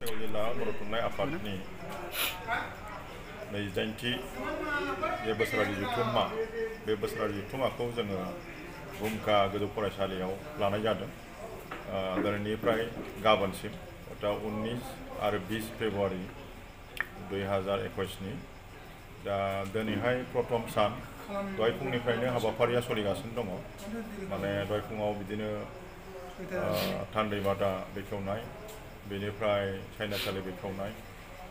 गसाइगाव जिल्ला बर' थुनलाइ आफादनि नैजिदाइनथि जे बोसोरारि जथुम्मा बे बोसोरारि जथुम्माखौ जोङो भुमका गोजौ फरायसालियाव लानाय जादों दिनैनिफ्राय गाबोनसिम दा 19 आरो 20 फेब्रुवारि 2021 दा दिनैहाय प्रथम सान दहाय फुंनिफ्रायनो हाबाफारिया सोलिगासिनो दङ माने दहाय फुङाव बिदिनो थान्दै बादा बेखेवनाय बेनिफ्राय साइनासालि बेखेवनाय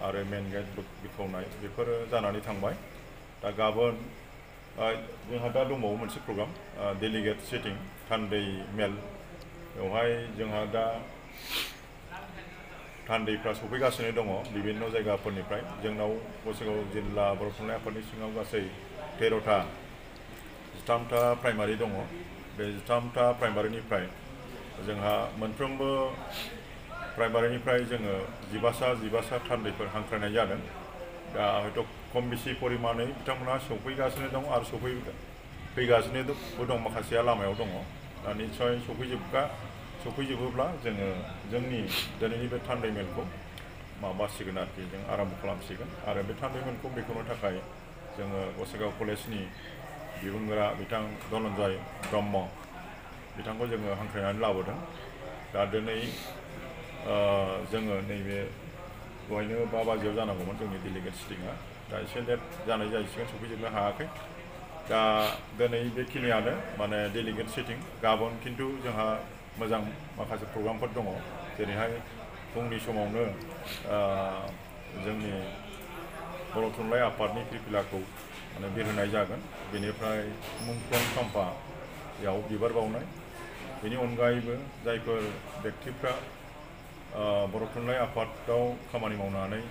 आरो मेन गेट बेखेवनाय बेफोरो जानानै थांबाय दा गाबोन जोंहा दा दंबावो मोनसे प्रग्राम डेलिगेट सिटिं थान्दै मेल बेवहाय जोंहा दा थान्दैफ्रा सफैगासिनो दङ बिभिन्न जायगाफोरनिफ्राय जोंनाव गसाइगाव जिल्ला बर' थुनलाइ आफादनि सिङाव गासै 13टा 13टा प्राइमारि दङ बे 13टा प्राइमारिनिफ्राय जोंहा मोनफ्रोमबो प्राइमारिनिफ्राय जोङो 15सा थान्दैफोर हांख्रायनाय जादों दा हयथ' खम बेसि परिमानै बिथांमोनहा सफैगासिनो दं आरो फैगासिनोबो दं माखासेया लामायाव दङ दा निस्सय सफैजोबोब्ला जोङो जोंनि दिनैनि बे थान्दै मेलखौ माबासिगोन आरोखि जों आराम्भ खालामसिगोन आरो बे थान्दै मेलखौ बेखेवनो थाखाय जोङो गसाइगाव कलेजनि बिबुंगोरा बिथां धनन्जय ब्रह्म बिथांखौ जोङो हांख्रायनानै लाबोदों दा दिनै जोङो नैबे दहायनो 5 बाजियाव जानांगौमोन जोंनि डेलिगेट सिटिंआ दा एसे लेट जानाय जाहैसिगोन सफैजोबनो हायाखै दा दिनै बेखिनियानो माने डेलिगेट सिटिं गाबोन खिन्थु जोंहा मोजां माखासे प्रग्रामफोर दङ जेरैहाय फुंनि समावनो जोंनि बर' थुनलाइ आफादनि फिरफिलाखौ माने बिरहोनाय जागोन बेनिफ्राय मुंख्लं खाम्फायाव बिबार बावनाय बेनि अनगायैबो जायफोर व्यक्तिफ्रा बर' थुनलाइ आफादाव खामानि मावनानै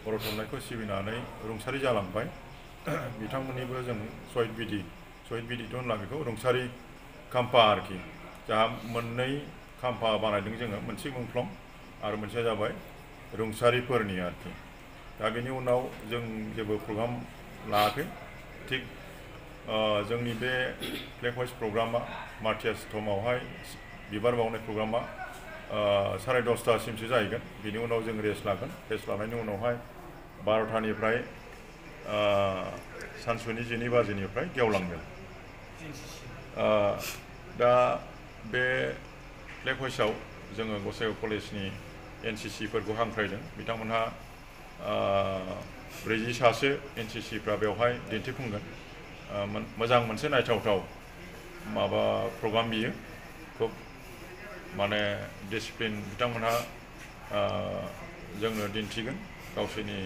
बर' थुनलाइखौ सिबिनानै रुंसारि जालांबाय बिथांमोननिबो जों सहिद बिदिथ' होनला बेखौ रुंसारि खाम्फा आरोखि जाहा मोननै खाम्फा बानायदों जोङो मोनसे मुंख्लं आरो मोनसेया जाबाय रुंसारिफोरनि आरोखि दा बेनि उनाव जों जेबो प्रग्राम लायाखै थिग जोंनि बे फ्लेग हइस्ट प्रग्रामा मार्टियार्स थमावहाय बिबार बावनाय प्रग्रामा 10:30सिमसो जाहैगोन बिनि उनाव जों रेस्ट लागोन रेस्ट लानायनि उनावहाय 12टानिफ्राय सानसुनि 12 बाजिनिफ्राय गेवलां मेल दा बे फ्लेग हइस्टआव जोङो गसाइगाव कलेजनि NCCफोरखौ हांख्रायदों बिथांमोनहा 40सासो NCCफ्रा बेवहाय दिन्थिफुंगोन मोजां मोनसे नायथावथाव माबा प्रग्राम बियो खुब माने डिसिप्लिन बिथांमोनहा जोंनो दिन्थिगोन गावसोरनि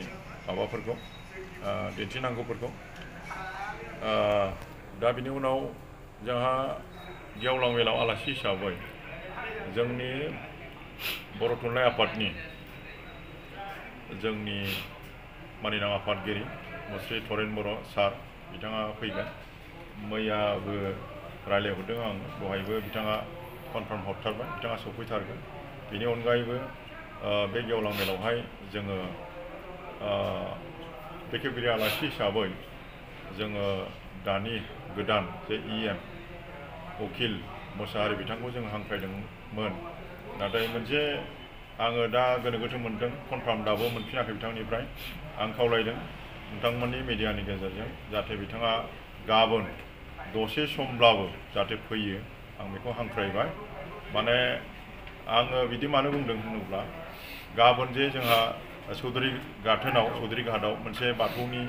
माबाफोरखौ दिन्थिनांगौफोरखौ दा बिनि उनाव जोंहा गेवलां मेलाव आलासि हिसाबै जोंनि बर' थुनलाइ आफादनि जोंनि मानिनां आफादगिरि मुस्रि थरेन बर' सार बिथाङा फैगोन मैयाबो रायज्लायहरदों आं दहायबो बिथाङा कनफार्म हरथारबाय बिथाङा सफैथारगोन बेनि अनगायैबो बे गेवलां मेलावहाय जोङो बेखेवगिरि आलासि हिसाबै जोङो दानि गोदान जे EM उकिल मोसाहारि बिथांखौ जों हांख्रायदोंमोन नाथाय मोनसे आङो दा गोनो गोथो मोनदों कनफार्म दाबो मोनफिनाखै बिथांनिफ्राय आं खावलायदों नोंथांमोननि मिडियानि गेजेरजों जाहाथे बिथाङा गाबोन दसे समब्लाबो जाहाथे फैयो आं बेखौ हांख्रायबाय माने आङो बिदि मानो बुंदों होनोब्ला गाबोन जे जोंहा चौधुरी घाटआव मोनसे बाथौनि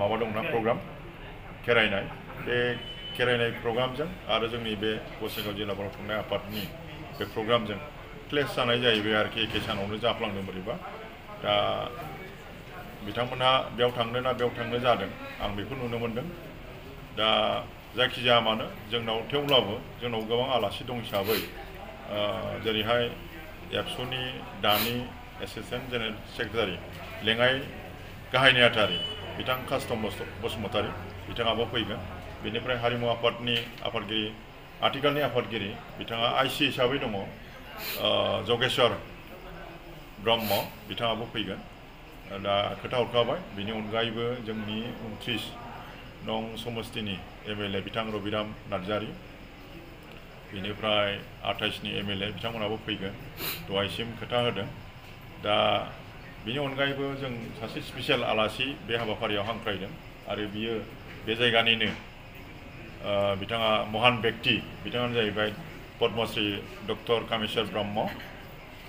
माबा दंना प्रग्राम खेराइनाय बे खेराइनाय प्रग्रामजों आरो जोंनि बे गसाइगाव जिल्ला बर' थुनलाइ आफादनि बे प्रग्रामजों क्लेश जानाय जाहैबाय आरोखि एखे सानावनो जाफ्लांदों बोरैबा दा बिथांमोनहा बेयाव थांनो ना बेयाव थांनो जादों आं बेखौ नुनो मोनदों दा जायखिजाया मानो जोंनाव थेवब्लाबो जोंनाव गोबां आलासि दं हिसाबै जेरैहाय एबसुनि दानि एसिस्टेन्ट जेनेरेल सेक्रेटारि लेङाइ गाहाय नेहाथारि बिथां कास्टम बसुमतारी बिथाङाबो फैगोन बेनिफ्राय हारिमु आफादनि आफादगिरि आथिखालनि आफादगिरि बिथाङा IC हिसाबै दङ जगेश्वर ब्रह्म बिथाङाबो फैगोन दा खोथा हरखाबाय बिनि अनगायैबो जोंनि 29 नं समस्तिनि MLA बिथां रबिराम नार्जारी बेनिफ्राय 28नि MLA बिथांमोनाबो फैगोन दहायसिम खोथा होदों दा बिनि अनगायैबो जों सासे स्पेसियेल आलासि बे हाबाफारियाव हांख्रायदों आरो बियो बे जायगानिनो बिथाङा महान व्यक्ति बिथाङानो जाहैबाय पद्मश्री डक्टर कामेश्वर ब्रह्म।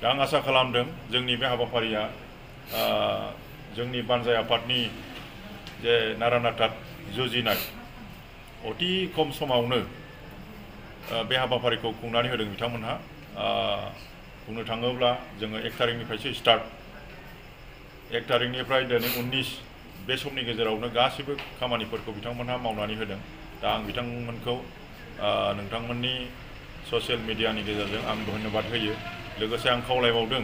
दा आं आसा खालामदों जोंनि बे हाबाफारिया जोंनि बानजाय आफादनि जे नारा नाथा जुजिनाय अति खम समावनो बे हाबाफारिखौ खुंनानै होदों बिथांमोनहा। बुंनो थाङोब्ला जोङो 1 तारिखनिफ्रायसो स्टार्ट 1 तारिखनिफ्राय दिनै 19 बे समनि गेजेरावनो गासैबो खामानिफोरखौ बिथांमोनहा मावनानै होदों। दा आं बिथांमोनखौ नोंथांमोननि ससियेल मिडियानि गेजेरजों आं धन्यबाद होयो। लोगोसे आं खावलायबावदों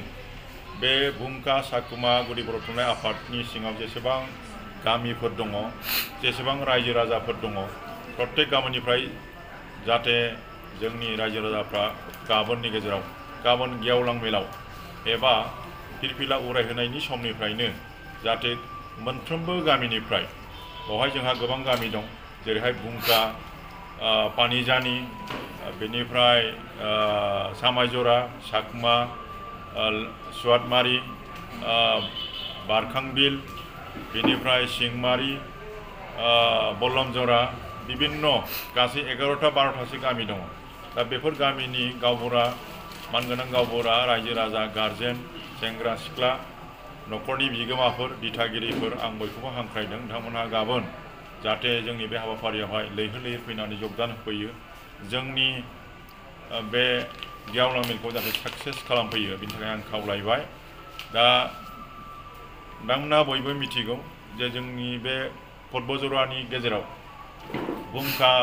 बे भुमका साकुमा गुदि बर' थुनलाइ आफादनि सिङाव जेसेबां गामिफोर दङ, जेसेबां रायजो राजाफोर दङ, प्रत्येक गामिनिफ्राय जाहाथे जोंनि रायजो राजाफ्रा गाबोननि गेजेराव गाबोन गेवलां मेलाव एबा फिरफिला उरायहोनायनि समनिफ्रायनो जाहाथे मोनफ्रोमबो गामिनिफ्राय बेवहाय जोंहा गोबां गामि दं, जेरैहाय भुमका, पानिजानि, बेनिफ्राय सामायजरा, साकमा, सुवादमारि, बारखांबिल, बेनिफ्राय सिंमारि, बल्लमजरा, बिभिन्न गासै 11टा 12टासो गामि दङ। दा बेफोर गामिनि गावबुरा, मानगोनां गावबुरा, रायजो राजा, गार्जेन, सेंग्रा सिख्ला, न'खरनि बिगोमाफोर, दिथागिरिफोर आं बयखौबो हांख्रायदों नोंथांमोनहा गाबोन जाहाथे जोंनि बे हाबाफारियावहाय लैहोर लैहोर फैनानै जगदान होफैयो, जोंनि बे गेवलां मेलखौ जाहाथे साक्सेस खालामफैयो बिनि थाखाय आं खावलायबाय। दा नोंथांमोनहा बयबो मिथिगौ जे जोंनि बे पर्बजरानि गेजेराव भुमका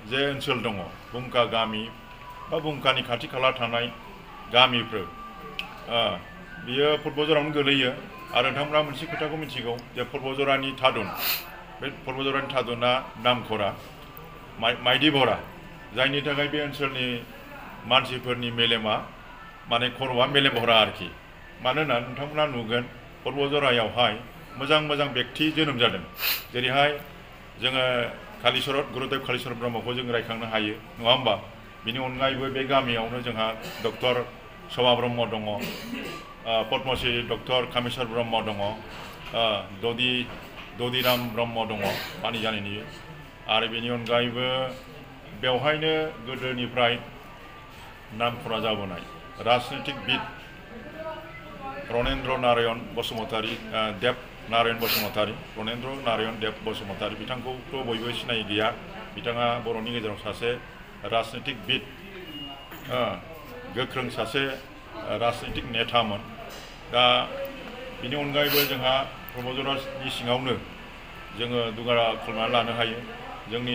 जे ओनसोल दङ, भुमका गामि बा भुमकानि खाथि खाला थानाय गामिफोर बियो पर्बजरावनो गोलैयो। आरो नोंथांमोनहा मोनसे खोथाखौ मिथिगौ जे पर्बजरानि थादुन, बे पर्बजरानि थादुना नामखरा माइदि भरा, जायनि थाखाय बे ओनसोलनि मानसिफोरनि मेलेमा माने खर'आ मेलेम भरा आरोखि। मानोना नोंथांमोना नुगोन पर्बजरायावहाय मोजां मोजां व्यक्ति जोनोम जादों। जेरैहाय जोङो कालिचरन गुरुदेव कालिचरन ब्रह्मखौ जों रायखांनो हायो, नङा होमबा? बिनि अनगायैबो बे गामियावनो जोंहा डक्टर समा ब्रह्म दङ, पद्मश्री डक्टर कामेश्वर ब्रह्म दङ, ददिराम ब्रह्म दङ पानिजानिनि। आरो बेनि अनगायैबो बेवहायनो गोदोनिफ्राय नामखरा जाबोनाय राजनितिकबिद रनेन्द्र नारायण बसुमतारी, देब नारायण बसुमतारी, रनेन्द्र नारायण देब बसुमतारी, बिथांखौथ' बयबो सिनाय गैया। बिथाङा बर'नि गेजेराव सासे राजनितिकबिद, गोख्रों सासे राजनितिक नेतामोन। दा बिनि अनगायैबो जोंहा पर्बजरानि सिङावनो जोङो दुगारा खालामनानै लानो हायो जोंनि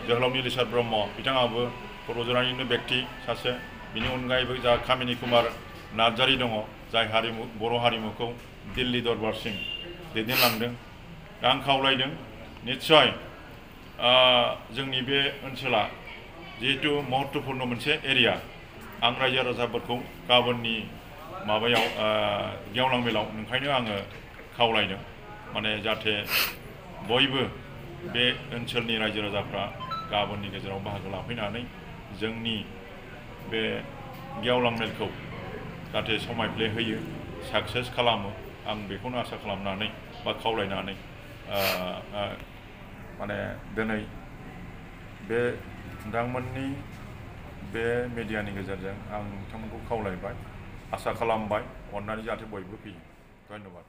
जोहोलाव नीलेश्वर ब्रह्म, बिथाङाबो पर्बजरानिनो व्यक्ति सासे। बिनि अनगायैबो जा कामिनी कुमार नार्जारी दङ, जाय बर' हारिमुखौ दिल्ली दरबारसिम दैदेनलांदों। दा आं खावलायदों निस्सय जोंनि बे ओनसोला जिहेतु महत्वपूर्ण मोनसे एरिया, आं रायजो राजाफोरखौ गाबोननि माबायाव गेवलां मेलाव ओंखायनो आङो खावलायदों माने जाहाथे बयबो बे ओनसोलनि रायजो राजाफ्रा गाबोननि गेजेराव बाहागो लाफैनानै जोंनि बे गेवलां मेलखौ जाहाथे समायफ्ले होयो, साक्सेस खालामो। आं बेखौनो आसा खालामनानै बा खावलायनानै माने दिनै बे नोंथांमोननि बे मिडियानि गेजेरजों आं नोंथांमोनखौ खावलायबाय, आसा खालामबाय अननानै जाहाथे बयबो फैयो। धन्यबाद।